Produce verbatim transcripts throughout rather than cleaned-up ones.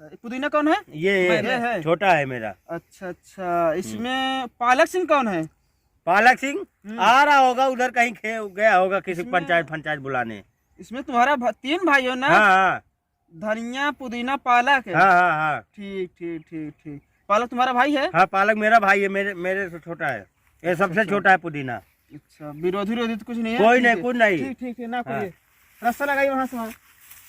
पुदीना कौन है? ये, ये मेरा है। छोटा है मेरा। अच्छा, अच्छा, हम्म। इसमें पालक सिंह कौन है? पालक सिंह हम्म। आ रहा होगा उधर कहीं, खे-, गया होगा किसी इसमें पंचायत, पंचायत बुलाने। इसमें तुम्हारा भ-, तीन भाई हो ना? हाँ, हाँ। धनिया, पुदीना, पालक है। हाँ, हाँ, हाँ। ठीक, ठीक, ठीक, ठीक। पालक तुम्हारा भाई है? हाँ, पालक मेरा भाई है, मेरे, मेरे से छोटा है। ये सबसे अच्छा। छोटा है पुदीना। अच्छा, विरोधी, विरोधी तो कुछ नहीं है? कोई ठीक नहीं, है। कुछ नहीं। ठीक, ठीक, ठीक, ना हाँ। कोई। रस्सा लगाइए वहाँ से, वहाँ।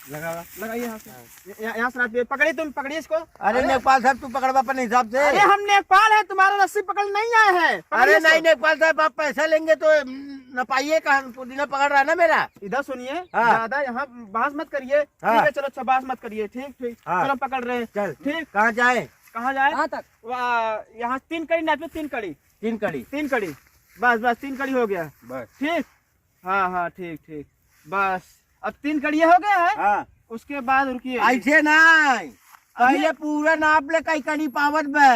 लगावा। लगाइए यहाँ से। हाँ। य-, यहाँ, यहाँ से नापिए। पकड़िए, तुम पकड़िए इसको। अरे अरे। लेखपाल साहब, तू पकड़वा अपने हिसाब से। अरे हम लेखपाल है, तुम्हारा रस्सी पकड़ नहीं आए हैं। पकड़िए अरे इसको। नहीं लेखपाल साहब, आप पैसा लेंगे तो, हम्म, नपाइए कहाँ, पुदीना पकड़ रहा है ना मेरा। इधर सुनिए, हाँ। ज्यादा यहाँ बहस मत करिए। हाँ। ठीक है, चलो, अच्छा, बहस मत करिए। ठीक, ठीक। हाँ। चलो, पकड़ रहे हैं। चल। ठीक। कहाँ जाए? कहाँ जाए? कहाँ तक? वहाँ, यहाँ तीन कड़ी नापिए, तीन कड़ी। तीन कड़ी। तीन कड़ी। बस, बस, तीन कड़ी हो गया। बस। ठीक। हाँ, हाँ, ठीक, ठीक। बस, अब तीन कड़िया हो गया है। हाँ। उसके बाद रुकिए। ऐसे नहीं, अभी पहले पूरा नाप ले, कई कड़ी पावत बे।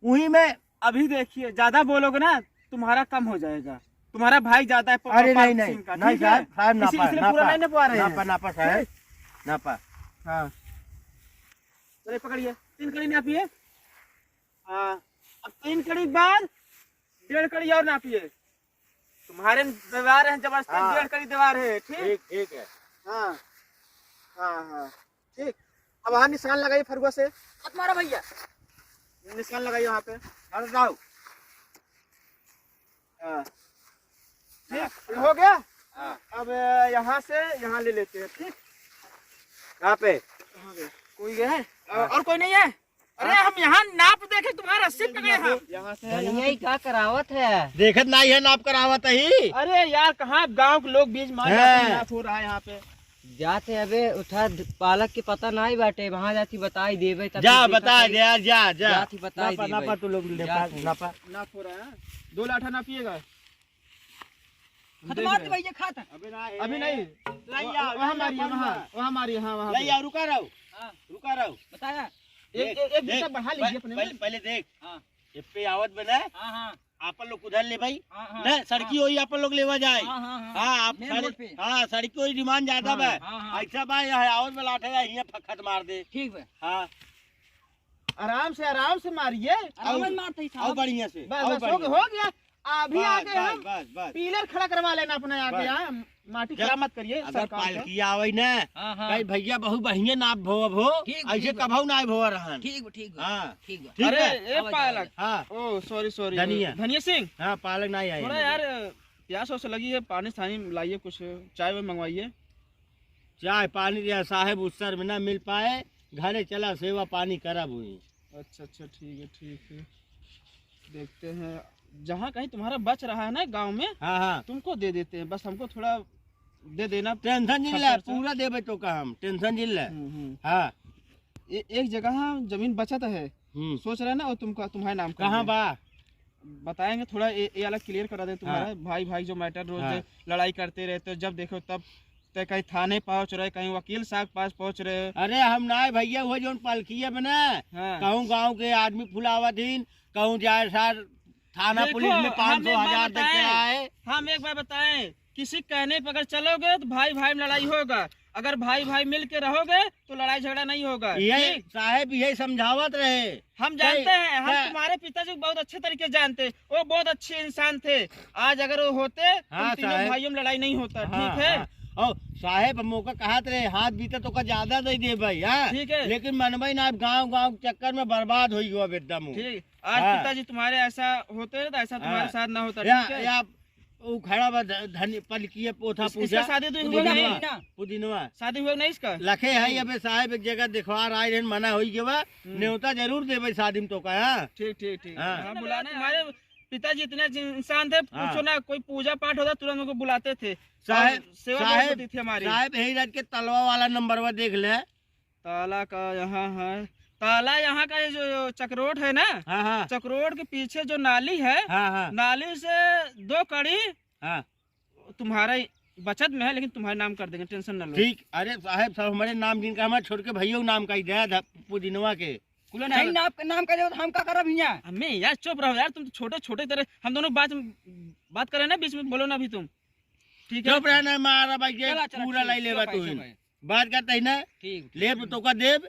वही में अभी देखिए, ज्यादा बोलोगे ना, तुम्हारा कम हो जाएगा। तुम्हारा भाई ज्यादा है प-, अरे पालक नहीं, नहीं, सिंह का, नहीं ठीक है? साहब, साहब, इसी-, नापा, इसलिए पूरा नापा, नहीं नपवा रहे हैं। नापा, नापा साहब, ठीक? नापा। हाँ। चलिए, पकड़िए, तीन कड़ी नापिए। हाँ, अब तीन कड़ी के बाद डेढ़ कड़ी और नापिए। तुम्हारे दीवार है जबरदस्ती, हाँ। डेढ़ कड़ी दीवार है, ठीक? ठीक, ठीक है। हाँ, हाँ, हाँ, ठीक। अब वहाँ निशान लगाइए फरुआ से। मत मारो भैया। निशान लगाइए वहाँ पे। हट जाओ। हाँ। ठीक, ये हो गया? हाँ। अब यहाँ से यहाँ ले लेते हैं, ठीक? कहाँ पे? कहाँ गया? कोई गया है? हाँ। और कोई नहीं है? अरे, हाँ। हम यहाँ नाप देखे, तुम्हारा रस्सी पकड़े हम। यहाँ से, धनिया यहाँ से। ही का करावत है? देखत नाई है, नाप करावत ही। अरे यार, कहाँ गाँव के लोग बीच मार जाते हैं, हाँ। नाप हो रहा है यहाँ पे। जाते अबे उठा द-, पालक के पता नाई बाटे, वहाँ जाती बताई देबे, तब जा, फिर देखा बताई जाई। दे यार, जा, जा। जाती बताई नापा, देबे। नापा तू लोग, नापा, जाती। नापा। नाप हो रहा है, दो लाठा नापिएगा। खत्म देख मार रहे दे हैं। भैया, खा था। अबे ना, अभी ए, नहीं। ला वो, यार, वहाँ ना, मारिए, ना, वहाँ, ना। वहाँ मारिए, हाँ, वहाँ ला पे। यार, रुका रहो। हाँ। रुका रहो। बताया। एक, देख, एक, एक देख, जूता बढ़ा लीजिए पह-, अपने पहले, में। पहले देख। हाँ। ये पे आवत बना। हाँ, हाँ। आपन लोग उधर ले भाई। हाँ, हाँ, ना, सड़की हाँ। होई, आपन लोग लेवा जाए। हाँ, हाँ, हाँ। हाँ, आप मेन सड़-, रोड पे। हाँ, सड़की होई demand ज्यादा हाँ, बा। हाँ, हाँ। ऐसा बा, यहाँ आवत में लाठे या हियाँ फखत मार दे। ठीक बा। हाँ। आराम से, आराम से मारिए। आराम से और, मारते ही और साहब। बढ़िया से, बस, और बस, हो बढ़िया गया, हो से। गया। अभी बस, आके बस, हम बस, बस। पिलर खड़ा करवा लेना अपने आगे, बस। हाँ, माटी अगर, खराब मत करिए, अगर सरकार का। पालकी आवे ना, हाँ, हाँ। कहीं भैया बहुत बढ़िया नाप भोव हो, ठीक, ऐसे ठीक बा। कभऊ ना भोव रहन। ठीक बा, ठीक बा, हाँ। ठीक बा। ठीक अरे, है? ए आवा, पालक। आवा। हाँ। ओ, sorry, sorry। धनिया। धनिया सिंह। हाँ, पालक ना आए। थोड़ा यार, प्यास वास लगी है, पानी सानी लाइए, कुछ चाय वाय मंगवाइए। चाय पानी या साहेब उत्सर में ना मिल पाए, घरे चला सेवा पानी करब हुई। अच्छा, अच्छा, ठीक है, ठीक है। देखते हैं, जहाँ कहीं तुम्हारा बच रहा है ना गाँव में, हाँ, हाँ। तुमको दे देते हैं, बस हमको थोड़ा दे देना। Tension जिन ले, खर्चा। पूरा देबे तो का हम, tension जिन ले। हम्म, हम्म। हाँ। ए-, एक जगह जमीन बचत है, हम्म। सोच रहे ना, वो तुमको, तुम्हारे नाम कर कहाँ दे। बा? बताएंगे थोड़ा, ये, ये वाला clear करा दे तुम्हारा। हाँ। भाई, भाई जो matter रोज हाँ। लड़ाई करते रहते हो, जब देखो तब ते कहीं थाने पहुँच रहे, कहीं वकील साहब के पास पहुँच रहे। अरे हम ना भैया, वो जौन पलकिए में ना, हाँ। कहूँ गाँव के आदमी फुलावत हीन, कहूँ जाए सार थाना देखो, पुलिस में हम पाँच सौ, एक बात हजार दे के बताएं, आए। हम एक बात बताएं, किसी कहने पर अगर चलोगे तो भाई भाई में लड़ाई होगा, अगर भाई भाई मिल के रहोगे तो लड़ाई झगड़ा नहीं होगा। यही ठीक? साहेब यही समझावत रहे। हम जानते हैं, हम क्या? तुम्हारे पिताजी को बहुत अच्छे तरीके से जानते हैं, वो बहुत अच्छे इंसान थे। आज अगर वो होते तो हाँ, तीनों साहेब। भाइयों में लड़ाई नहीं होता, हाँ, ठीक है? हाँ। और साहेब हम ओका कहत रहे, हाथ बीते तो का ज्यादा दे दे भाई, हाँ? ठीक है। लेकिन मनबई ना, आप गाँव गाँव के चक्कर में बर्बाद हो गयो अब एकदम। ठीक, आज हाँ। पिताजी तुम्हारे ऐसा होते तो ऐसा तुम्हारे हाँ। साथ ना होता, या, ठीक है? या उ खड़ा बा ध-, धनी पलकिए पोथा इस-, इसका पूजा। शादी तो हुआ पुदीनवा, नहीं? पुदीनवा। शादी हुआ नहीं इसका? लखे है अबे साहेब एक जगह देखवार आए रहन, मना होई गवा। हम्म। नेवता जरूर देबे शादी में तो का, हाँ? ठीक, ठीक, ठीक। हाँ। हाँ, बुलाना है। हमारे पिताजी इतने जि-, इंसान थे, हाँ। पूछो ना, कोई पूजा पाठ होता तुरंत उनको बुलाते थे। साहेब, और सेवा बहुत साहेब, होती थी हमारी। साहेब यही रात के तलवा वाला नंबरवा देख ले। ताला का यहाँ है, ताला यहाँ का ये जो चकरोट है ना, हाँ, हाँ। चकरोट के पीछे जो नाली है, हाँ, हाँ। नाली से दो कड़ी हाँ। तुम्हारा ही बचत में है, लेकिन तुम्हारे नाम कर देंगे, tension ना लो। ठीक, अरे साहेब, सब हमारे नाम जिनका, हमारे छोट के भैया नाम का ही दे दा, पुदीनवा के। कुलो नहीं, नाम, नाम का दे, हम का करब हियाँ? अम्मी, यार चुप रहो यार, तुम तो छोटे, छोटे तरह, हम दोनों बात, बात करें ना, बीच में बोलो ना अभी तुम, ठीक है? चुप रहे ना, मारा भाई, ये चला, चला, पूरा ठीक, लाई लेवा चुप है, तू ही। चुप है। बात करता ही ना, ठीक, ठीक। लेब तो का देब,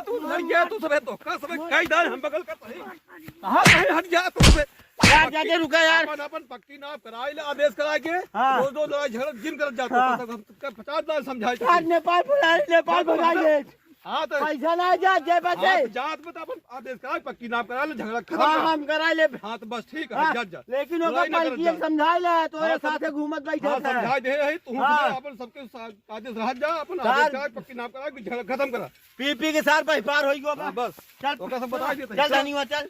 तू, हट जा तू सबे, तो का सबे कई दान हम बगल का सही। कहाँ कहीं हट जा तू सबे। यार, जाके रुका यार। अपन, अपन पक्की नाप कराई ले, आदेश कराई के। हाँ। रोज रोज लड़ाई झगड़ा जिन करत जात हो, हाँ। बस हम तुमका पचास दान समझाई यार, चुके। नेपाल बुला ले, नेपाल बस, बुला बस। ले। हाँ, तो पैसा ना जा, जेब से। हाँ, तो जात में तो अपन आदेश कराई, पक्की नाप करा ले, झगड़ा खत्म हाँ, कर। हम करा ले। हाँ, तो बस ठीक है, हाँ, जा, जा। लेकिन ओकर लड़ाई ना करत मालकिन जा। समझाई ले, तो हाँ, ये सब साथे घूमत बैठे हाँ, थे। समझाई दे है, तू हाँ। अपन सबके साथ आदेश रह जा, अपन सार आदेश कराई, पक्की नाप करा, झगड़ा खत्म करा। पी पी के सार बहिपार होई गो बा। हाँ, बस। चल, ओकरा सब बताई देते हैं। चल, चल। धनिया, चल।